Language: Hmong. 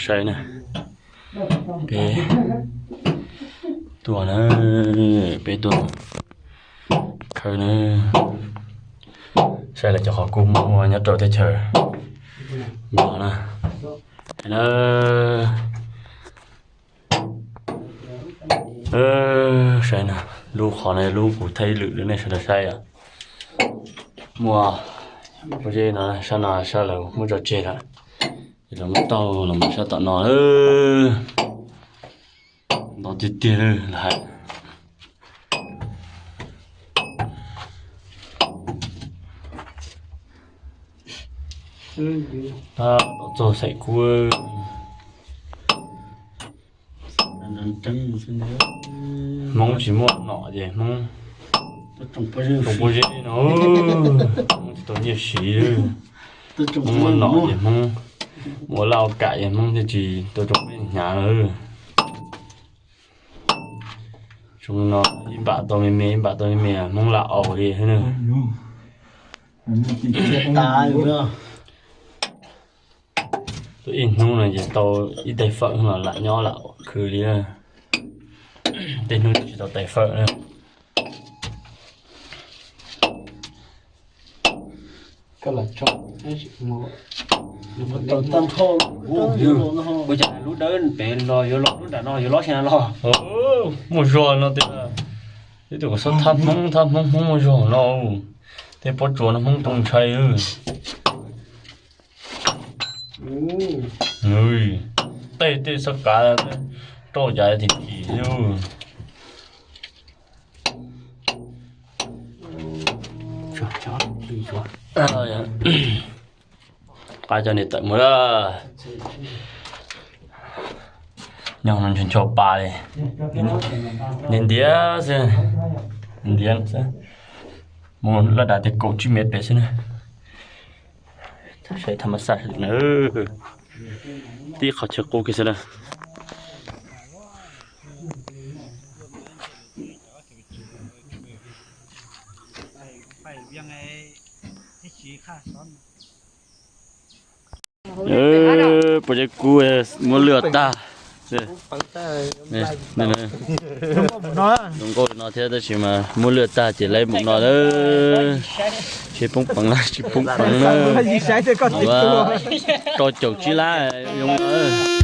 Saib na, peb tuaj na, peb tuaj khawb na, saib lawv cov qhov kub muaj nyob rau teb chaws no na. Saib na, lub qhov no lub kuv thaij lwm rau nej sawv daws saib os. Muaj pob zeb no, sab no sab lawv muab tso tseg lawm, ces lawv muab tau los mus sab tom no. Ntau tiag tiag li lawm hais. Tom txog xaim kub. Hmoob tsis muaj nom ces Hmoob tsoo pob zeb no, Hmoob tsis tau nyiaj siv. Hmoob muaj nom ces Hmoob, muaj laj ua kam ces Hmoob thiaj tsis tau tsoo peb hnyav lawm. Tsoo no ib npam tau me me, ib npam tau me me, Hmoob lam aus li xwb na. Tuaj ib hnub no ces tau ib tais fawm los lam nyob lam khwv li. Tej hnub tsis tau tais fawm na. Ua cas lub dawb pem los yuav los lub nram no yuav lob xya los? Muaj zog no tias, ib tug kom xob thab Hmoob, thab Hmoob, Hmoob muaj zog no. Tej pob tsuas no Hmoob tau ntshai. Tej tej xob kav roj yav tim tim. Qab cov niam tawm mus lawm. Nyob no ncho ncho pa li. Ntiav ntiav xwb, ntiav xwb. Mus laj dav tias kaum tsib mev pem xwb na. Saib thaj ma xaj na, tib qhov chaw qub kiag xwb na. Pob zeb kub muab lwj tag. Zoo nkauj li no thiab tab sis mas muab lwj tag ces lawv mus no lawm. Tsis poob peev na, tsis poob peev na. Rau caum tsib lab zoo no.